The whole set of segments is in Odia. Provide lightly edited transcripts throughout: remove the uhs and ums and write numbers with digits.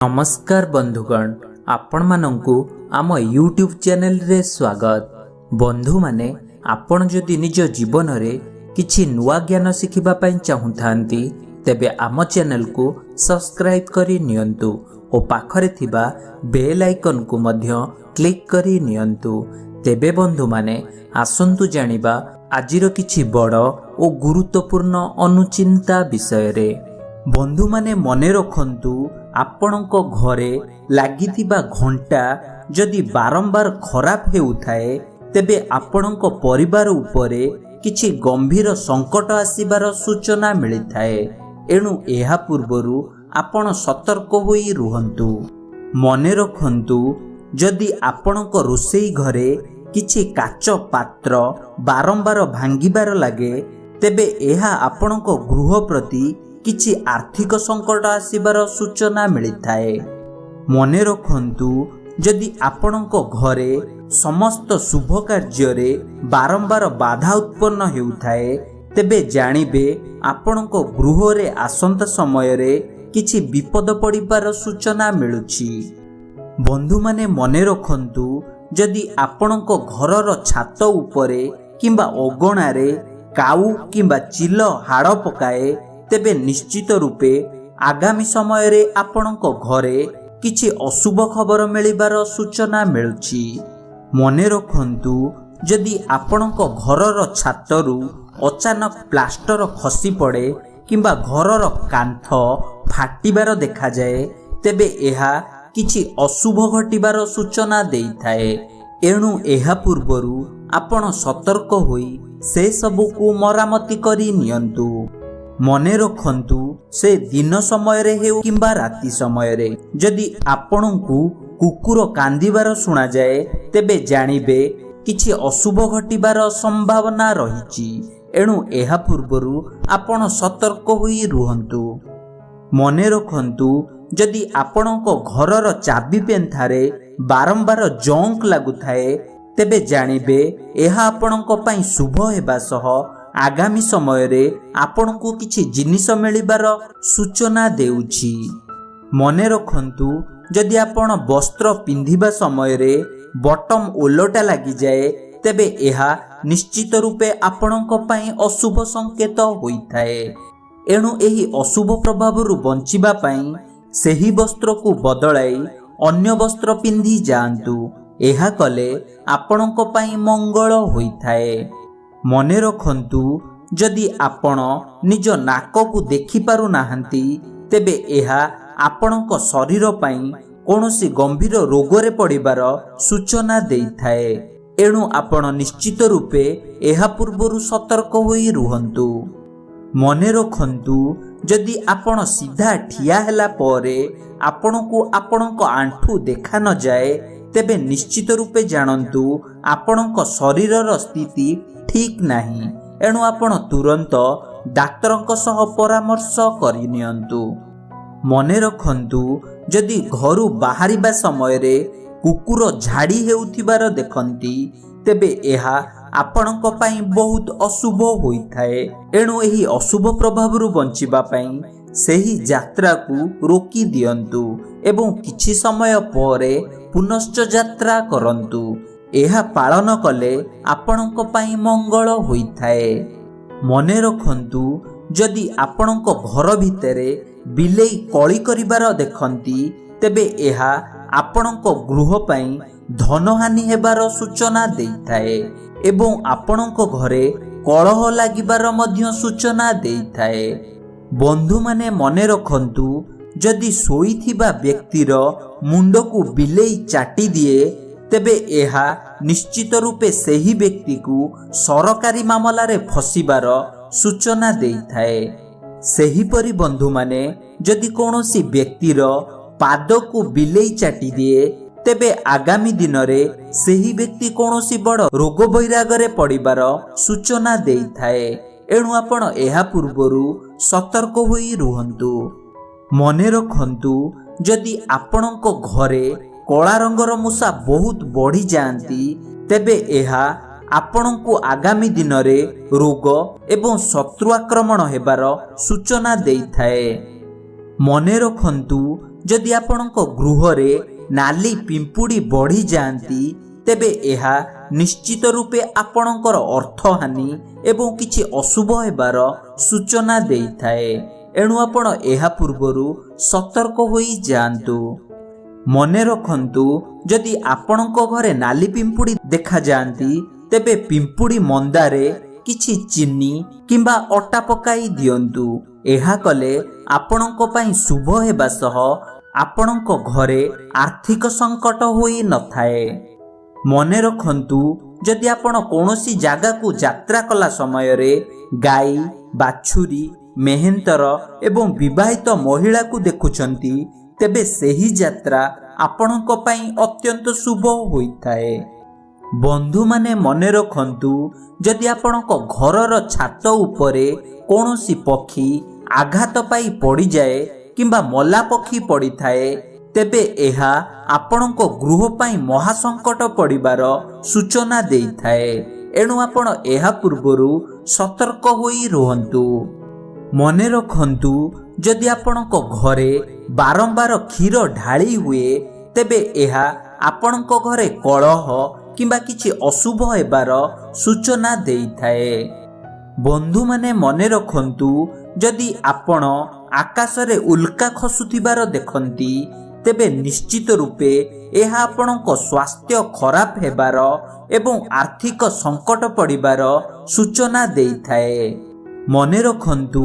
ନମସ୍କାର ବନ୍ଧୁଗଣ, ଆପଣମାନଙ୍କୁ ଆମ ୟୁଟ୍ୟୁବ୍ ଚ୍ୟାନେଲରେ ସ୍ୱାଗତ। ବନ୍ଧୁମାନେ, ଆପଣ ଯଦି ନିଜ ଜୀବନରେ କିଛି ନୂଆ ଜ୍ଞାନ ଶିଖିବା ପାଇଁ ଚାହୁଁଥାନ୍ତି, ତେବେ ଆମ ଚ୍ୟାନେଲକୁ ସବସ୍କ୍ରାଇବ୍ କରି ନିଅନ୍ତୁ ଓ ପାଖରେ ଥିବା ବେଲ୍ ଆଇକନ୍କୁ ମଧ୍ୟ କ୍ଲିକ୍ କରି ନିଅନ୍ତୁ। ତେବେ ବନ୍ଧୁମାନେ, ଆସନ୍ତୁ ଜାଣିବା ଆଜିର କିଛି ବଡ଼ ଓ ଗୁରୁତ୍ୱପୂର୍ଣ୍ଣ ଅନୁଚିନ୍ତା ବିଷୟରେ। ବନ୍ଧୁମାନେ, ମନେ ରଖନ୍ତୁ, ଆପଣଙ୍କ ଘରେ ଲାଗିଥିବା ଘଣ୍ଟା ଯଦି ବାରମ୍ବାର ଖରାପ ହେଉଥାଏ, ତେବେ ଆପଣଙ୍କ ପରିବାର ଉପରେ କିଛି ଗମ୍ଭୀର ସଙ୍କଟ ଆସିବାର ସୂଚନା ମିଳିଥାଏ। ଏଣୁ ଏହା ପୂର୍ବରୁ ଆପଣ ସତର୍କ ହୋଇ ରୁହନ୍ତୁ। ମନେ ରଖନ୍ତୁ, ଯଦି ଆପଣଙ୍କ ରୋଷେଇ ଘରେ କିଛି କାଚ ପାତ୍ର ବାରମ୍ବାର ଭାଙ୍ଗିବାର ଲାଗେ, ତେବେ ଏହା ଆପଣଙ୍କ ଗୃହ ପ୍ରତି କିଛି ଆର୍ଥିକ ସଙ୍କଟ ଆସିବାର ସୂଚନା ମିଳିଥାଏ। ମନେ ରଖନ୍ତୁ, ଯଦି ଆପଣଙ୍କ ଘରେ ସମସ୍ତ ଶୁଭ କାର୍ଯ୍ୟରେ ବାରମ୍ବାର ବାଧା ଉତ୍ପନ୍ନ ହେଉଥାଏ, ତେବେ ଜାଣିବେ ଆପଣଙ୍କ ଗୃହରେ ଆସନ୍ତା ସମୟରେ କିଛି ବିପଦ ପଡ଼ିବାର ସୂଚନା ମିଳୁଛି। ବନ୍ଧୁମାନେ, ମନେ ରଖନ୍ତୁ, ଯଦି ଆପଣଙ୍କ ଘରର ଛାତ ଉପରେ କିମ୍ବା ଅଗଣାରେ କାଉ କିମ୍ବା ଚିଲ ହାଡ଼ ପକାଏ, ତେବେ ନିଶ୍ଚିତ ରୂପେ ଆଗାମୀ ସମୟରେ ଆପଣଙ୍କ ଘରେ କିଛି ଅଶୁଭ ଖବର ମିଳିବାର ସୂଚନା ମିଳୁଛି। ମନେ ରଖନ୍ତୁ, ଯଦି ଆପଣଙ୍କ ଘରର ଛାତରୁ ଅଚାନକ ପ୍ଲାଷ୍ଟର ଖସି ପଡ଼େ କିମ୍ବା ଘରର କାନ୍ଥ ଫାଟିବାର ଦେଖାଯାଏ, ତେବେ ଏହା କିଛି ଅଶୁଭ ଘଟିବାର ସୂଚନା ଦେଇଥାଏ। ଏଣୁ ଏହା ପୂର୍ବରୁ ଆପଣ ସତର୍କ ହୋଇ ସେସବୁକୁ ମରାମତି କରି ନିଅନ୍ତୁ। ମନେ ରଖନ୍ତୁ, ସେ ଦିନ ସମୟରେ ହେଉ କିମ୍ବା ରାତି ସମୟରେ ଯଦି ଆପଣଙ୍କୁ କୁକୁର କାନ୍ଦିବାର ଶୁଣାଯାଏ, ତେବେ ଜାଣିବେ କିଛି ଅଶୁଭ ଘଟିବାର ସମ୍ଭାବନା ରହିଛି। ଏଣୁ ଏହା ପୂର୍ବରୁ ଆପଣ ସତର୍କ ହୋଇ ରୁହନ୍ତୁ। ମନେ ରଖନ୍ତୁ, ଯଦି ଆପଣଙ୍କ ଘରର ଚାବି ପେନ୍ଥାରେ ବାରମ୍ବାର ଜଙ୍କ ଲାଗୁଥାଏ, ତେବେ ଜାଣିବେ ଏହା ଆପଣଙ୍କ ପାଇଁ ଶୁଭ ହେବା ସହ ଆଗାମୀ ସମୟରେ ଆପଣଙ୍କୁ କିଛି ଜିନିଷ ମିଳିବାର ସୂଚନା ଦେଉଛି। ମନେ ରଖନ୍ତୁ, ଯଦି ଆପଣ ବସ୍ତ୍ର ପିନ୍ଧିବା ସମୟରେ ବଟମ୍ ଓଲଟା ଲାଗିଯାଏ, ତେବେ ଏହା ନିଶ୍ଚିତ ରୂପେ ଆପଣଙ୍କ ପାଇଁ ଅଶୁଭ ସଂକେତ ହୋଇଥାଏ। ଏଣୁ ଏହି ଅଶୁଭ ପ୍ରଭାବରୁ ବଞ୍ଚିବା ପାଇଁ ସେହି ବସ୍ତ୍ରକୁ ବଦଳାଇ ଅନ୍ୟ ବସ୍ତ୍ର ପିନ୍ଧି ଯାଆନ୍ତୁ। ଏହା କଲେ ଆପଣଙ୍କ ପାଇଁ ମଙ୍ଗଳ ହୋଇଥାଏ। ମନେ ରଖନ୍ତୁ, ଯଦି ଆପଣ ନିଜ ନାକକୁ ଦେଖିପାରୁନାହାନ୍ତି, ତେବେ ଏହା ଆପଣଙ୍କ ଶରୀର ପାଇଁ କୌଣସି ଗମ୍ଭୀର ରୋଗରେ ପଡ଼ିବାର ସୂଚନା ଦେଇଥାଏ। ଏଣୁ ଆପଣ ନିଶ୍ଚିତ ରୂପେ ଏହା ପୂର୍ବରୁ ସତର୍କ ହୋଇ ରୁହନ୍ତୁ। ମନେ ରଖନ୍ତୁ, ଯଦି ଆପଣ ସିଧା ଠିଆ ହେଲା ପରେ ଆପଣଙ୍କୁ ଆପଣଙ୍କ ଆଣ୍ଠୁ ଦେଖା ନଯାଏ, ତେବେ ନିଶ୍ଚିତ ରୂପେ ଜାଣନ୍ତୁ ଆପଣଙ୍କ ଶରୀରର ସ୍ଥିତି ଠିକ୍ ନାହିଁ। ଏଣୁ ଆପଣ ତୁରନ୍ତ ଡାକ୍ତରଙ୍କ ସହ ପରାମର୍ଶ କରିନିଅନ୍ତୁ। ମନେ ରଖନ୍ତୁ, ଯଦି ଘରୁ ବାହାରିବା ସମୟରେ କୁକୁର ଝାଡ଼ି ହେଉଥିବାର ଦେଖନ୍ତି, ତେବେ ଏହା ଆପଣଙ୍କ ପାଇଁ ବହୁତ ଅଶୁଭ ହୋଇଥାଏ। ଏଣୁ ଏହି ଅଶୁଭ ପ୍ରଭାବରୁ ବଞ୍ଚିବା ପାଇଁ ସେହି ଯାତ୍ରାକୁ ରୋକି ଦିଅନ୍ତୁ ଏବଂ କିଛି ସମୟ ପରେ ପୁନଶ୍ଚ ଯାତ୍ରା କରନ୍ତୁ। ଏହା ପାଳନ କଲେ ଆପଣଙ୍କ ପାଇଁ ମଙ୍ଗଳ ହୋଇଥାଏ। ମନେ ରଖନ୍ତୁ, ଯଦି ଆପଣଙ୍କ ଘର ଭିତରେ ବିଲେଇ କଳି କରିବାର ଦେଖନ୍ତି, ତେବେ ଏହା ଆପଣଙ୍କ ଗୃହ ପାଇଁ ଧନହାନି ହେବାର ସୂଚନା ଦେଇଥାଏ ଏବଂ ଆପଣଙ୍କ ଘରେ କଳହ ଲାଗିବାର ମଧ୍ୟ ସୂଚନା ଦେଇଥାଏ। ବନ୍ଧୁମାନେ, ମନେ ରଖନ୍ତୁ, ଯଦି ଶୋଇଥିବା ବ୍ୟକ୍ତିର ମୁଣ୍ଡକୁ ବିଲେଇ ଚାଟି ଦିଏ, ତେବେ ଏହା ନିଶ୍ଚିତ ରୂପେ ସେହି ବ୍ୟକ୍ତିକୁ ସରକାରୀ ମାମଲାରେ ଫସିବାର ସୂଚନା ଦେଇଥାଏ। ସେହିପରି ବନ୍ଧୁମାନେ, ଯଦି କୌଣସି ବ୍ୟକ୍ତିର ପାଦକୁ ବିଲେଇ ଚାଟି ଦିଏ, ତେବେ ଆଗାମୀ ଦିନରେ ସେହି ବ୍ୟକ୍ତି କୌଣସି ବଡ଼ ରୋଗ ବୈରାଗରେ ପଡ଼ିବାର ସୂଚନା ଦେଇଥାଏ। ଏଣୁ ଆପଣ ଏହା ପୂର୍ବରୁ ସତର୍କ ହୋଇ ରୁହନ୍ତୁ। ମନେ ରଖନ୍ତୁ, ଯଦି ଆପଣଙ୍କ ଘରେ କଳା ରଙ୍ଗର ମୂଷା ବହୁତ ବଢ଼ିଯାଆନ୍ତି, ତେବେ ଏହା ଆପଣଙ୍କୁ ଆଗାମୀ ଦିନରେ ରୋଗ ଏବଂ ଶତ୍ରୁ ଆକ୍ରମଣ ହେବାର ସୂଚନା ଦେଇଥାଏ। ମନେ ରଖନ୍ତୁ, ଯଦି ଆପଣଙ୍କ ଗୃହରେ ନାଲି ପିମ୍ପୁଡ଼ି ବଢ଼ିଯାଆନ୍ତି, ତେବେ ଏହା ନିଶ୍ଚିତ ରୂପେ ଆପଣଙ୍କର ଅର୍ଥହାନି ଏବଂ କିଛି ଅଶୁଭ ହେବାର ସୂଚନା ଦେଇଥାଏ। ଏଣୁ ଆପଣ ଏହା ପୂର୍ବରୁ ସତର୍କ ହୋଇ ଯାଆନ୍ତୁ। ମନେ ରଖନ୍ତୁ, ଯଦି ଆପଣଙ୍କ ଘରେ ନାଲି ପିମ୍ପୁଡ଼ି ଦେଖାଯାଆନ୍ତି, ତେବେ ପିମ୍ପୁଡ଼ି ମନ୍ଦାରେ କିଛି ଚିନି କିମ୍ବା ଅଟା ପକାଇ ଦିଅନ୍ତୁ। ଏହା କଲେ ଆପଣଙ୍କ ପାଇଁ ଶୁଭ ହେବା ସହ ଆପଣଙ୍କ ଘରେ ଆର୍ଥିକ ସଙ୍କଟ ହୋଇନଥାଏ। ମନେ ରଖନ୍ତୁ, ଯଦି ଆପଣ କୌଣସି ଜାଗାକୁ ଯାତ୍ରା କଲା ସମୟରେ ଗାଈ, ବାଛୁରୀ, ମେହେନ୍ତର ଏବଂ ବିବାହିତ ମହିଳାକୁ ଦେଖୁଛନ୍ତି, ତେବେ ସେହି ଯାତ୍ରା ଆପଣଙ୍କ ପାଇଁ ଅତ୍ୟନ୍ତ ଶୁଭ ହୋଇଥାଏ। ବନ୍ଧୁମାନେ, ମନେ ରଖନ୍ତୁ, ଯଦି ଆପଣଙ୍କ ଘରର ଛାତ ଉପରେ କୌଣସି ପକ୍ଷୀ ଆଘାତ ପାଇ ପଡ଼ିଯାଏ କିମ୍ବା ମଲା ପକ୍ଷୀ ପଡ଼ିଥାଏ, ତେବେ ଏହା ଆପଣଙ୍କ ଗୃହ ପାଇଁ ମହାସଙ୍କଟ ପଡ଼ିବାର ସୂଚନା ଦେଇଥାଏ। ଏଣୁ ଆପଣ ଏହା ପୂର୍ବରୁ ସତର୍କ ହୋଇ ରୁହନ୍ତୁ। ମନେ ରଖନ୍ତୁ, ଯଦି ଆପଣଙ୍କ ଘରେ ବାରମ୍ବାର କ୍ଷୀର ଢାଳି ହୁଏ, ତେବେ ଏହା ଆପଣଙ୍କ ଘରେ କଳହ କିମ୍ବା କିଛି ଅଶୁଭ ହେବାର ସୂଚନା ଦେଇଥାଏ। ବନ୍ଧୁମାନେ, ମନେ ରଖନ୍ତୁ, ଯଦି ଆପଣ ଆକାଶରେ ଉଲ୍କା ଖସୁଥିବାର ଦେଖନ୍ତି, ତେବେ ନିଶ୍ଚିତ ରୂପେ ଏହା ଆପଣଙ୍କ ସ୍ୱାସ୍ଥ୍ୟ ଖରାପ ହେବାର ଏବଂ ଆର୍ଥିକ ସଙ୍କଟ ପଡ଼ିବାର ସୂଚନା ଦେଇଥାଏ। ମନେ ରଖନ୍ତୁ,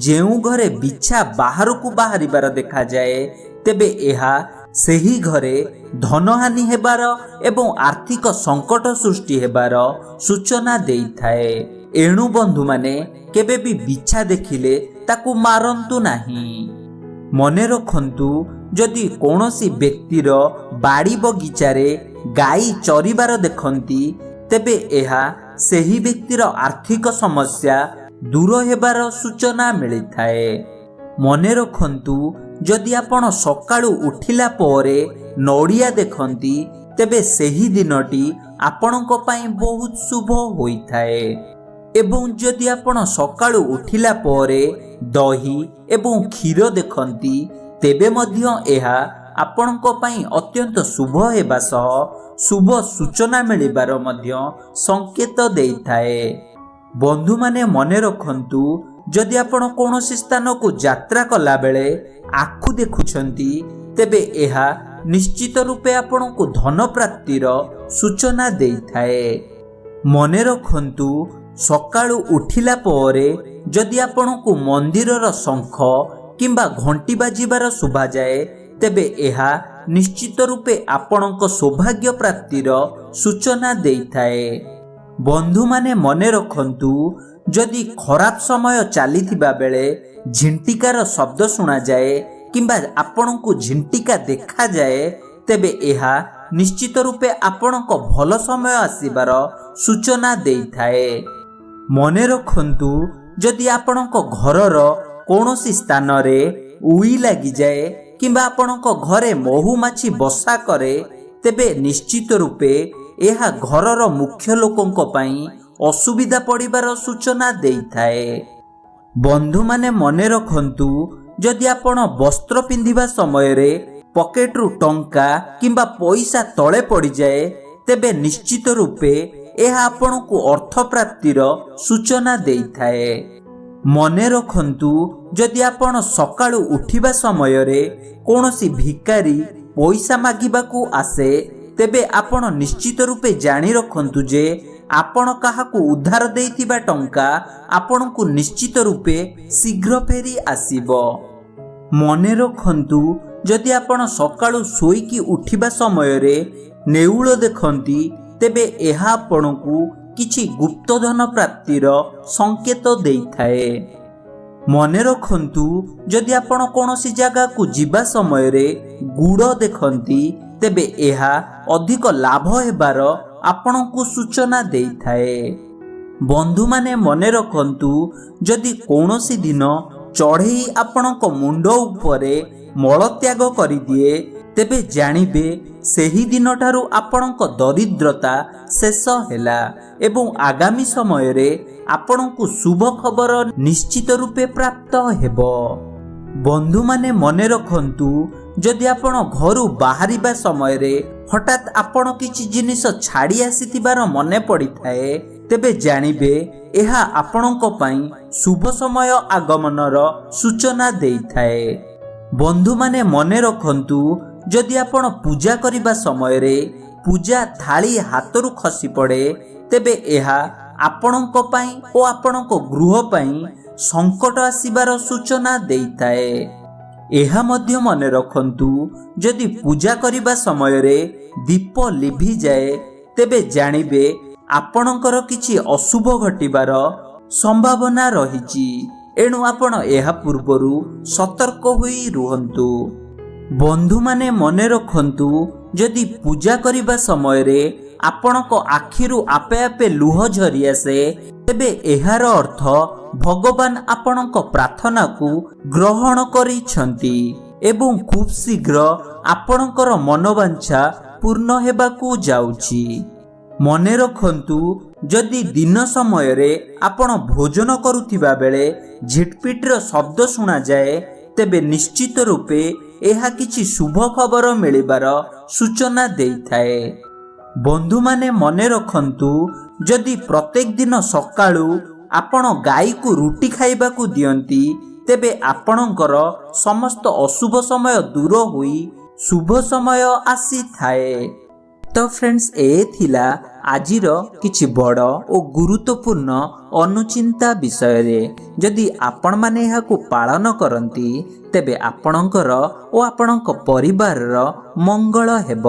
ଯେଉଁ ଘରେ ବିଛା ବାହାରକୁ ବାହାରିବାର ଦେଖାଯାଏ, ତେବେ ଏହା ସେହି ଘରେ ଧନହାନି ହେବାର ଏବଂ ଆର୍ଥିକ ସଙ୍କଟ ସୃଷ୍ଟି ହେବାର ସୂଚନା ଦେଇଥାଏ। ଏଣୁ ବନ୍ଧୁମାନେ, କେବେ ବି ବିଛା ଦେଖିଲେ ତାକୁ ମାରନ୍ତୁ ନାହିଁ। ମନେ ରଖନ୍ତୁ, ଯଦି କୌଣସି ବ୍ୟକ୍ତିର ବାଡ଼ି ବଗିଚାରେ ଗାଈ ଚରିବାର ଦେଖନ୍ତି, ତେବେ ଏହା ସେହି ବ୍ୟକ୍ତିର ଆର୍ଥିକ ସମସ୍ୟା ଦୂର ହେବାର ସୂଚନା ମିଳିଥାଏ। ମନେ ରଖନ୍ତୁ, ଯଦି ଆପଣ ସକାଳୁ ଉଠିଲା ପରେ ନଡ଼ିଆ ଦେଖନ୍ତି, ତେବେ ସେହି ଦିନଟି ଆପଣଙ୍କ ପାଇଁ ବହୁତ ଶୁଭ ହୋଇଥାଏ। ଏବଂ ଯଦି ଆପଣ ସକାଳୁ ଉଠିଲା ପରେ ଦହି ଏବଂ କ୍ଷୀର ଦେଖନ୍ତି, ତେବେ ମଧ୍ୟ ଏହା ଆପଣଙ୍କ ପାଇଁ ଅତ୍ୟନ୍ତ ଶୁଭ ହେବା ସହ ଶୁଭ ସୂଚନା ମିଳିବାର ମଧ୍ୟ ସଂକେତ ଦେଇଥାଏ। ବନ୍ଧୁମାନେ, ମନେ ରଖନ୍ତୁ, ଯଦି ଆପଣ କୌଣସି ସ୍ଥାନକୁ ଯାତ୍ରା କଲାବେଳେ ଆଖୁ ଦେଖୁଛନ୍ତି, ତେବେ ଏହା ନିଶ୍ଚିତ ରୂପେ ଆପଣଙ୍କୁ ଧନ ପ୍ରାପ୍ତିର ସୂଚନା ଦେଇଥାଏ। ମନେ ରଖନ୍ତୁ, ସକାଳୁ ଉଠିଲା ପରେ ଯଦି ଆପଣଙ୍କୁ ମନ୍ଦିରର ଶଙ୍ଖ କିମ୍ବା ଘଣ୍ଟି ବାଜିବାର ଶୁଭାଯାଏ, ତେବେ ଏହା ନିଶ୍ଚିତ ରୂପେ ଆପଣଙ୍କ ସୌଭାଗ୍ୟ ପ୍ରାପ୍ତିର ସୂଚନା ଦେଇଥାଏ। ବନ୍ଧୁମାନେ, ମନେ ରଖନ୍ତୁ, ଯଦି ଖରାପ ସମୟ ଚାଲିଥିବା ବେଳେ ଝିଣ୍ଟିକାର ଶବ୍ଦ ଶୁଣାଯାଏ କିମ୍ବା ଆପଣଙ୍କୁ ଝିଣ୍ଟିକା ଦେଖାଯାଏ, ତେବେ ଏହା ନିଶ୍ଚିତ ରୂପେ ଆପଣଙ୍କ ଭଲ ସମୟ ଆସିବାର ସୂଚନା ଦେଇଥାଏ। ମନେ ରଖନ୍ତୁ, ଯଦି ଆପଣଙ୍କ ଘରର କୌଣସି ସ୍ଥାନରେ ଉଇ ଲାଗିଯାଏ କିମ୍ବା ଆପଣଙ୍କ ଘରେ ମହୁମାଛି ବସା କରେ, ତେବେ ନିଶ୍ଚିତ ରୂପେ ଏହା ଘରର ମୁଖ୍ୟ ଲୋକଙ୍କ ପାଇଁ ଅସୁବିଧା ପଡ଼ିବାର ସୂଚନା ଦେଇଥାଏ। ବନ୍ଧୁମାନେ, ମନେ ରଖନ୍ତୁ, ଯଦି ଆପଣ ବସ୍ତ୍ର ପିନ୍ଧିବା ସମୟରେ ପକେଟରୁ ଟଙ୍କା କିମ୍ବା ପଇସା ତଳେ ପଡ଼ିଯାଏ, ତେବେ ନିଶ୍ଚିତ ରୂପେ ଏହା ଆପଣଙ୍କୁ ଅର୍ଥ ପ୍ରାପ୍ତିର ସୂଚନା ଦେଇଥାଏ। ମନେ ରଖନ୍ତୁ, ଯଦି ଆପଣ ସକାଳୁ ଉଠିବା ସମୟରେ କୌଣସି ଭିକାରୀ ପଇସା ମାଗିବାକୁ ଆସେ, ତେବେ ଆପଣ ନିଶ୍ଚିତ ରୂପେ ଜାଣି ରଖନ୍ତୁ ଯେ ଆପଣ କାହାକୁ ଉଧାର ଦେଇଥିବା ଟଙ୍କା ଆପଣଙ୍କୁ ନିଶ୍ଚିତ ରୂପେ ଶୀଘ୍ର ଫେରି ଆସିବ। ମନେ ରଖନ୍ତୁ, ଯଦି ଆପଣ ସକାଳୁ ଶୋଇକି ଉଠିବା ସମୟରେ ନେଉଳ ଦେଖନ୍ତି, ତେବେ ଏହା ଆପଣଙ୍କୁ କିଛି ଗୁପ୍ତଧନ ପ୍ରାପ୍ତିର ସଂକେତ ଦେଇଥାଏ। ମନେ ରଖନ୍ତୁ, ଯଦି ଆପଣ କୌଣସି ଜାଗାକୁ ଯିବା ସମୟରେ ଗୁଡ଼ ଦେଖନ୍ତି, ତେବେ ଏହା ଅଧିକ ଲାଭ ହେବାର ଆପଣଙ୍କୁ ସୂଚନା ଦେଇଥାଏ। ବନ୍ଧୁମାନେ, ମନେ ରଖନ୍ତୁ, ଯଦି କୌଣସି ଦିନ ଚଢ଼େଇ ଆପଣଙ୍କ ମୁଣ୍ଡ ଉପରେ ମଳତ୍ୟାଗ କରିଦିଏ, ତେବେ ଜାଣିବେ ସେହି ଦିନଠାରୁ ଆପଣଙ୍କ ଦରିଦ୍ରତା ଶେଷ ହେଲା ଏବଂ ଆଗାମୀ ସମୟରେ ଆପଣଙ୍କୁ ଶୁଭ ଖବର ନିଶ୍ଚିତ ରୂପେ ପ୍ରାପ୍ତ ହେବ। ବନ୍ଧୁମାନେ, ମନେ ରଖନ୍ତୁ, ଯଦି ଆପଣ ଘରୁ ବାହାରିବା ସମୟରେ ହଠାତ୍ ଆପଣ କିଛି ଜିନିଷ ଛାଡ଼ି ଆସିଥିବାର ମନେ ପଡ଼ିଥାଏ, ତେବେ ଜାଣିବେ ଏହା ଆପଣଙ୍କ ପାଇଁ ଶୁଭ ସମୟ ଆଗମନର ସୂଚନା ଦେଇଥାଏ। ବନ୍ଧୁମାନେ, ମନେ ରଖନ୍ତୁ, ଯଦି ଆପଣ ପୂଜା କରିବା ସମୟରେ ପୂଜା ଥାଳି ହାତରୁ ଖସି ପଡ଼େ, ତେବେ ଏହା ଆପଣଙ୍କ ପାଇଁ ଓ ଆପଣଙ୍କ ଗୃହ ପାଇଁ ସଙ୍କଟ ଆସିବାର ସୂଚନା ଦେଇଥାଏ। ଏହା ମଧ୍ୟ ମନେ ରଖନ୍ତୁ, ଯଦି ପୂଜା କରିବା ସମୟରେ ଦୀପ ଲିଭିଯାଏ, ତେବେ ଜାଣିବେ ଆପଣଙ୍କର କିଛି ଅଶୁଭ ଘଟିବାର ସମ୍ଭାବନା ରହିଛି। ଏଣୁ ଆପଣ ଏହା ପୂର୍ବରୁ ସତର୍କ ହୋଇ ରୁହନ୍ତୁ। ବନ୍ଧୁମାନେ, ମନେ ରଖନ୍ତୁ, ଯଦି ପୂଜା କରିବା ସମୟରେ ଆପଣଙ୍କ ଆଖିରୁ ଆପେ ଆପେ ଲୁହ ଝରି ଆସେ, ତେବେ ଏହାର ଅର୍ଥ ଭଗବାନ ଆପଣଙ୍କ ପ୍ରାର୍ଥନାକୁ ଗ୍ରହଣ କରିଛନ୍ତି ଏବଂ ଖୁବ୍ ଶୀଘ୍ର ଆପଣଙ୍କର ମନୋବାଞ୍ଛା ପୂର୍ଣ୍ଣ ହେବାକୁ ଯାଉଛି। ମନେ ରଖନ୍ତୁ, ଯଦି ଦିନ ସମୟରେ ଆପଣ ଭୋଜନ କରୁଥିବା ବେଳେ ଝିଟପିଟର ଶବ୍ଦ ଶୁଣାଯାଏ, ତେବେ ନିଶ୍ଚିତ ରୂପେ ଏହା କିଛି ଶୁଭ ଖବର ମିଳିବାର ସୂଚନା ଦେଇଥାଏ। ବନ୍ଧୁମାନେ, ମନେ ରଖନ୍ତୁ, ଯଦି ପ୍ରତ୍ୟେକ ଦିନ ସକାଳୁ ଆପଣ ଗାଈକୁ ରୁଟି ଖାଇବାକୁ ଦିଅନ୍ତି, ତେବେ ଆପଣଙ୍କର ସମସ୍ତ ଅଶୁଭ ସମୟ ଦୂର ହୋଇ ଶୁଭ ସମୟ ଆସିଥାଏ। ତ ଫ୍ରେଣ୍ଡସ୍, ଏ ଥିଲା ଆଜିର କିଛି ବଡ଼ ଓ ଗୁରୁତ୍ୱପୂର୍ଣ୍ଣ ଅନୁଚିନ୍ତା ବିଷୟରେ। ଯଦି ଆପଣମାନେ ଏହାକୁ ପାଳନ କରନ୍ତି, ତେବେ ଆପଣଙ୍କର ଓ ଆପଣଙ୍କ ପରିବାରର ମଙ୍ଗଳ ହେବ।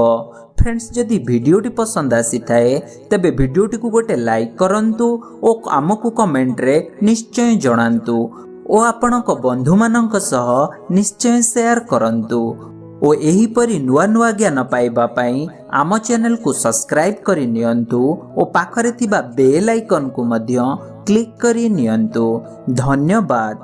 ଫ୍ରେଣ୍ଡସ୍, ଯଦି ଭିଡ଼ିଓଟି ପସନ୍ଦ ଆସିଥାଏ, ତେବେ ଭିଡ଼ିଓଟିକୁ ଗୋଟେ ଲାଇକ୍ କରନ୍ତୁ ଓ ଆମକୁ କମେଣ୍ଟରେ ନିଶ୍ଚୟ ଜଣାନ୍ତୁ ଓ ଆପଣଙ୍କ ବନ୍ଧୁମାନଙ୍କ ସହ ନିଶ୍ଚୟ ସେୟାର କରନ୍ତୁ ଓ ଏହିପରି ନୂଆ ନୂଆ ଜ୍ଞାନ ପାଇବା ପାଇଁ ଆମ ଚ୍ୟାନେଲକୁ ସବସ୍କ୍ରାଇବ୍ କରି ନିଅନ୍ତୁ ଓ ପାଖରେ ଥିବା ବେଲ୍ ଆଇକନ୍କୁ ମଧ୍ୟ କ୍ଲିକ୍ କରି ନିଅନ୍ତୁ। ଧନ୍ୟବାଦ।